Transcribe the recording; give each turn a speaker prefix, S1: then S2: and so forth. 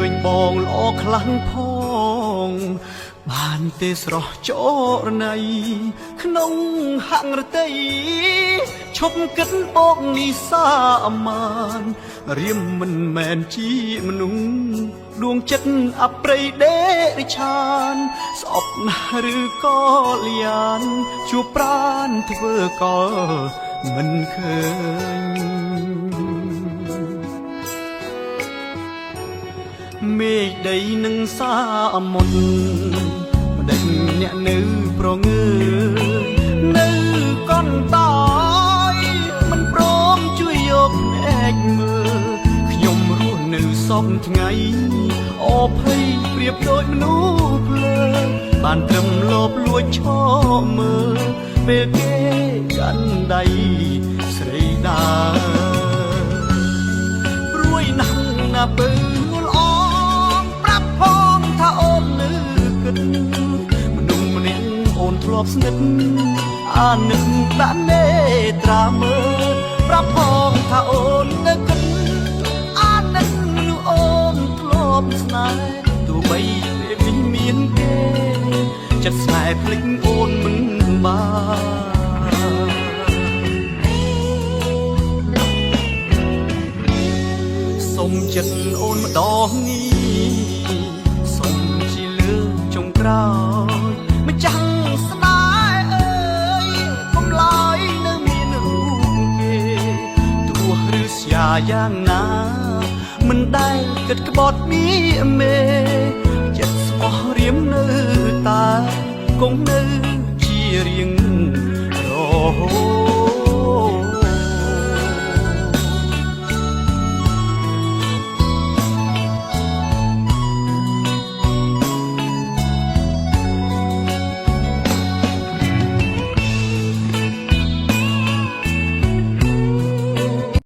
S1: ឃើញបងល្អខ្លាំងផង បានទេស្រស់ចរណៃក្នុងហង្រតីឈប់គិតបោកនីសាមានរៀមមិនមែនជាមនុស្សដួងចិត្តអប្រិយដេរិឆាន ស្អប់ណាស់ឬក៏លៀនជួបប្រានធ្វើកលមិនឃើញ មេឃដីនឹងសាមុនម្ដេចអ្នកនៅប្រងើយនៅកន្តតយមិនព្រមជួយយកភ្នែកមើលខ្ញុំរស់នៅសពថ្ងៃអភ័យប្រៀបដូចមនុស្សភ្លើបានត្រឹមលបលួចឈរមើលពេលគេកាន់ដៃស្រីដើរ ព្រួយណាស់ណាពៅល្អងប្រាប់ផងថាអូននៅគិតមនុស្សម្នាក់អូនធ្លាប់ស្និទ្ធអានឹកដាក់នេត្រាមើលប្រាប់ផងថាអូននៅគិតអានឹកមនុស្សអូនធ្លាប់ស្នេហ៍ទោះបីពេលនេះមានគេចិត្តស្នេហ៍ភ្លេចអូនមិនបាន សុំចិត្តអូនម្ដងនេះសុំជាលើកចុងក្រោយម្ចាំងស្នេហ៍អើយកុំឡើយនៅមានរូបគេទោះឬស្យាយ៉ាងណា មិនដែលគិតក្បត់មីមេចិត្តស្មោះរៀមនៅតែគង់នៅជារៀងរហូ